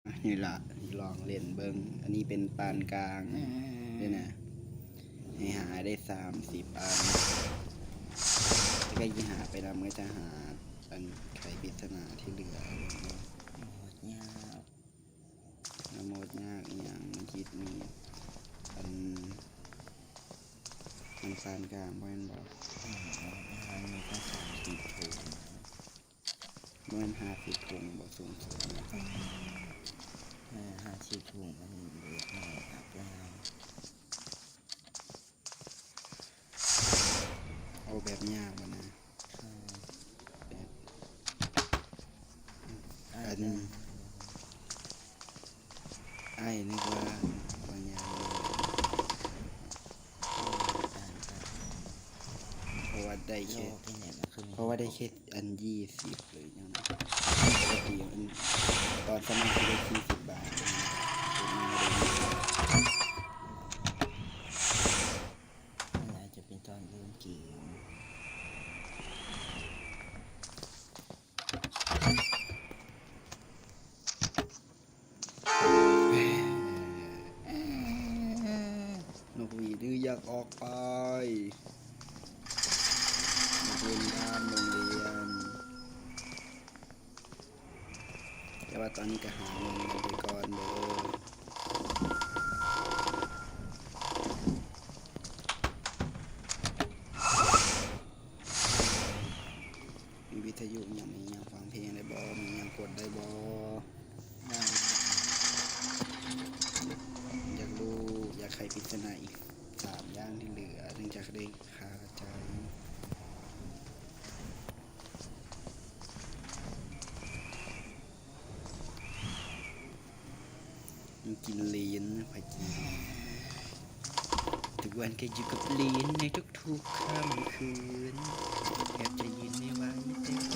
ນີ້ລະ ລອງເຫຼັ້ນເບິ່ງ. ອັນນີ້ເປັນປານກາງເດ້ນະ ໃຫ້ຫາໄດ້ສາມສິບອັນ ແລ້ວກໍຊິຫາໄປນຳ ກໍຈະຫາອັນໄຂປຣິດສະໜາທີ່ເຫຼືອ. ໂຫດຍາກ ນຳໂຫດຍາກອີ່ຫຍັງ ມັນຄິດມີອັນ ມັນປານກາງບໍ່ແມ່ນບໍ່? ໂຫດຍາກ ມີແຕ່ສາມສິບທຸງ. ບໍ່ແມ່ນຫ້າສິບທຸງບໍ່ ສູງສຸດນະ? ເອີ ຫ້າສິບທຸງມັນເບີດໜ້ອຍອັບແລ້ວ. ເອົາແບບຍາກບໍ່ນະ? ແບບ ອັນ ອ້າຍນຶກວ່າ ວ່າຍາກ ເພາະວ່າໄດ້ແຄ່ ເພາະວ່າໄດ້ແຄ່ອັນ ຊາວ ຫຼືຫຍັງນະ ປົກກະຕິອັນຕອນສະໝັກໄດ້ສີ່ສິບບາດ ມັນອາດຈະເປັນຕອນເລີ່ມເກມ. ນົກຫວີດນີ້ຢາກອອກໄປ ຢາກຫຼິ້ນນ້ຳໂຮງຮຽນ ແຕ່ວ່າຕອນນີ້ກໍຫາເງິນກັນໄປກ່ອນເດີ້. ມີວິທະຍຸຫຍັງ ມີຫຍັງຟັງເພງໄດ້ບໍ່? ມີຫຍັງກົດໄດ້ບໍ່? ຢາກຮູ້ ຢາກໄຂປຣິດສະໜາອີກສາມຢ່າງທີ່ເຫຼືອ ຈຶ່ງຈະໄດ້ຄາໃຈ. ມັນກິນລີນ ໃຜກິນ? ທຸກວັນກໍຢູ່ກັບລີນໃນທຸກໆຄ່ຳຄືນ ແທບຈະຢືນໄມ່ໄຫວແຕ່ ຄ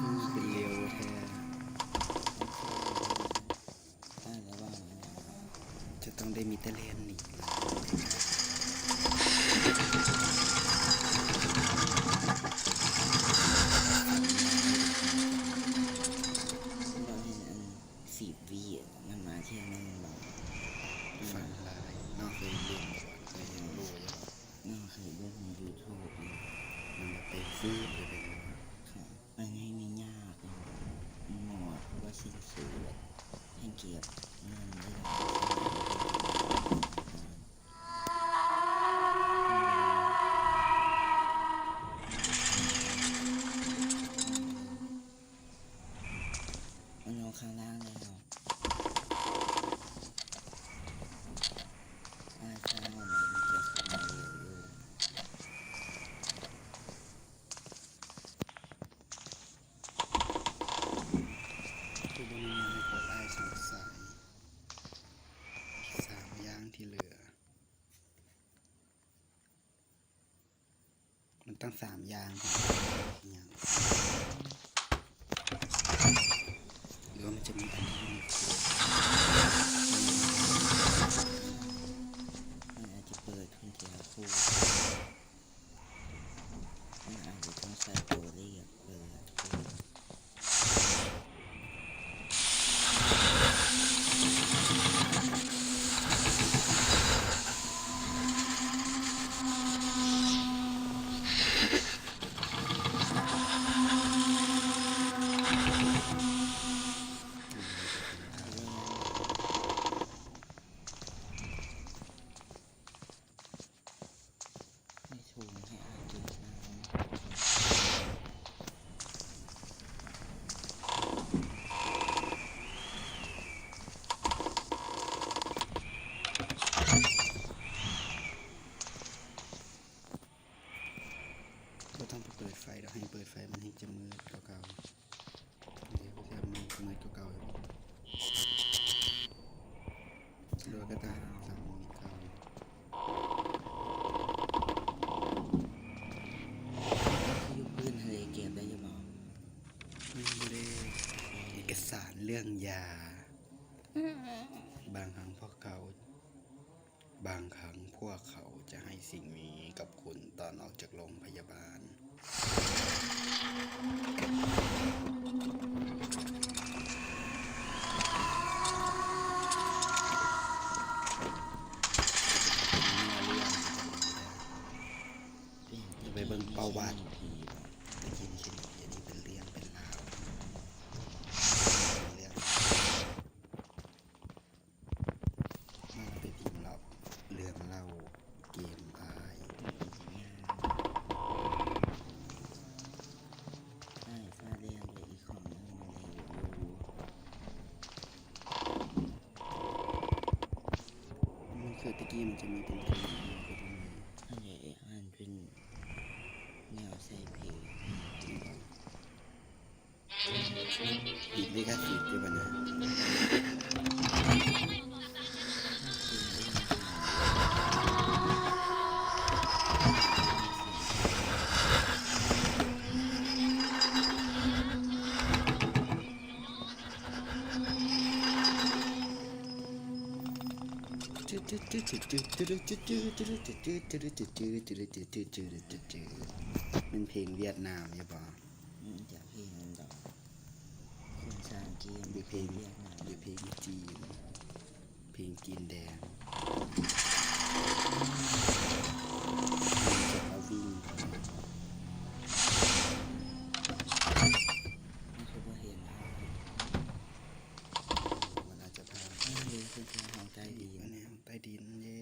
ືເປັນເລວແທ້ ຈະຕ້ອງໄດ້ມີແຕ່ແລ່ນໜີ. ສິບວິ ມັນມາເທື່ອໜຶ່ງບໍ່? ຝັນຫຼາຍ ນ້ອງເຄີຍຫຼິ້ນ ເຄີຍເຫັນໂລຢູ່ ນ້ອງເຄີຍເບິ່ງໃນຢູທູບຢູ່ ມັນມາເຕັມຟືບເລີຍເດ້. ອັນນີ້ນີ້ຍາກ ໝົດບໍ່ສິ້ນສຸດ ແຮ່ງເກັບເງິນໄດ້ຫຼາຍ. ມັນລົງຂ້າງລ່າງແລ້ວ ອ້າຍຂ້າມັນຈະຂຶ້ນມາເລັວຢູ່. ຄືບໍ່ມີຫຍັງໃຫ້ພວກອ້າຍສົງໄສ ສາມຢ່າງທີ່ເຫຼືອ. ມັນຕັ້ງສາມຢ່າງ ຫຍັງ ຫຼືວ່າມັນຈະມີອັນທີ່ມີຄູນ ມັນອາດຈະເປີດຂຶ້ນທີລະຄູ່ ມັນອາດຈະຕ້ອງໃຊ້ໂຕເລກເປີດ. ໃຫ້ໂຊມໃຫ້ອາກິນນ້ຳ ບໍ່ຕ້ອງໄປເປີດໄຟດອກ ໃຫ້ເປີດໄຟມັນແຮ່ງຈະມືດກວ່າເກົ່າ. ເດ ແບບມືດກວ່າເກົ່າ ຫຼືວ່າກໍຕາມສາມໂມງເຊົ້າ ຄືຢູ່ພື້ນທະເລ ເລື່ອງຢາ. ບາງຄັ້ງພວກເຂົາ ບາງຄັ້ງພວກເຂົາຈະໃຫ້ສິ່ງນີ້ກັບຄຸນຕອນອອກຈາກໂຮງພະຍາບານ. ຈະໄປເບິ່ງປະຫວັດ ໄປກິນເຄນເອ ນີ້ເປັນເລື່ອງເປັນລາວ ເປັນເລື່ອງ ມັນເປັນອີ່ຫຍັງເນາະ ເລື່ອງເລົ່າເກມອາຍ ອ້າຍຟ້າແດງໄປອີກຂອງໜຶ່ງ ມັນເລີຍຢູ່ ມັນຄືແຕ່ກີ້ມັນຈະມີເປັນເພງ ອັນນີ້ ອັນເປັນແນວໃສ່ເພງ ຕິດລິຂະສິດຢູ່ບັດນີ້. ແມ່ນເພງຫວຽດນາມຢູ່ບໍ່? ອືມ ຈາກເພງອັນດອກ ຄົນສ້າງເກມ ຫຼືເພງຫວຽດນາມ ຫຼືເພງຈີນ ເພງຈີນແດງ ຈາກລາວວິ່ງ ມັນຄືບໍ່ເຫັນ ມັນອາດຈະຜ່ານ ມັນເປັນຫ້ອງໃຕ້ດິນ ອັນນີ້ຫ້ອງໃຕ້ດິນເດ້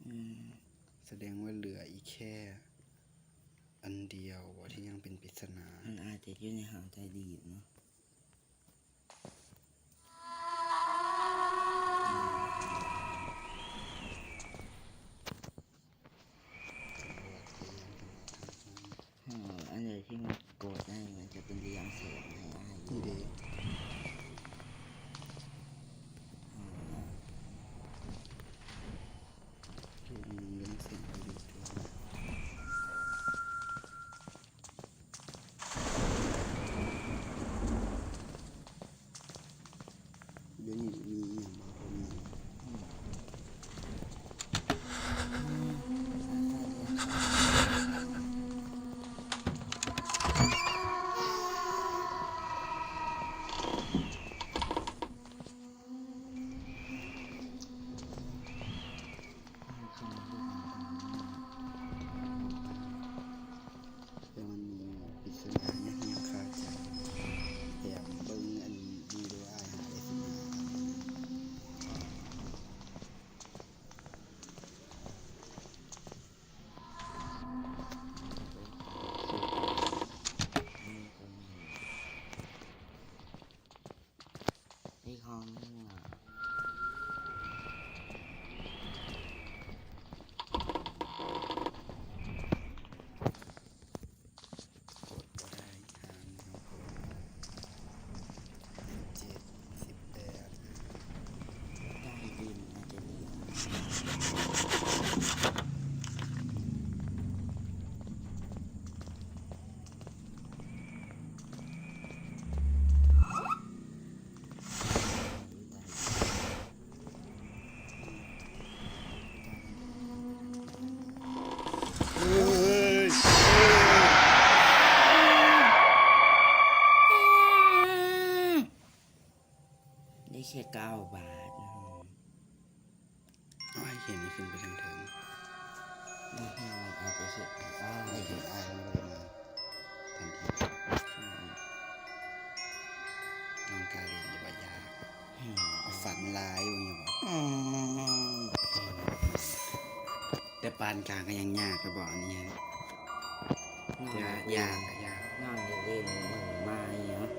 ອືມ ສະແດງວ່າເຫຼືອອີກແຄ່ອັນດຽວບໍ່ ທີ່ຍັງເປັນປິດສະໜາ ມັນອາດຈະຢູ່ໃນຫ້ອງໃຕ້ດິນເນາະ. ເອີ ອັນໃດທີ່ມັນກົດໄດ້ ມັນຈະເປັນເລື່ອງແສງໃຫ້ອ້າຍຢູ່ ນີ້ເດ້ ເອີ ເລື່ອງແສງໃຫ້ຢູ່. ດຽວນີ້ມີອີ່ຫຍັງບໍ່? ບໍ່ມີ. ແຕ່ມັນມີປິດສະໜາຍັງຄາໃຈ ແຖມເບິ່ງອັນວີດີໂອອ້າຍຫາໄດ້ສິບຫ້າອັນ. ໃນຫ້ອງນີ້ນະ ກົດບໍ່ໄດ້ ຫ້າມເນາະ ເຈັດ ສິບແປດ ໃຕ້ດິນອາດຈະເຫຼືອ. ໄດ້ແຄ່ເກົ້າບາດ. ອ້າຍຂຽນໃຫ້ຂຶ້ນໄປທາງເທິງ. ອືມ ອາດຈະເຮັດ ອ້າຍ ເຮັດໃຫ້ອ້າຍມັນໄດ້ມາທັນທີ. ອືມ ນ້ອງກ້າຫຼິ້ນຢູ່ບໍ່? ຢ້ານ. ອືມ ເອົາ ຝັນຫຼາຍຢູ່ບໍ່? ອືມ ແຕ່ປານກາງກໍຍັງຍາກແລ້ວບໍ່ ອັນນີ້. ຍາກ ຍາກ ຍາກ. ນ້ອງຢາກຫຼິ້ນມືໄມ້ເນາະ.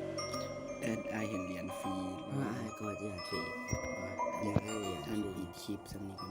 ເອີ ອ້າຍເຫັນຫຼຽນຟຣີ. ເອີ ອ້າຍກໍຢາກເຮັດ ຢາກໄດ້ຫຼຽນຟຣີ. ອັນປິດຄລິບສ່ຳນີ້ກໍ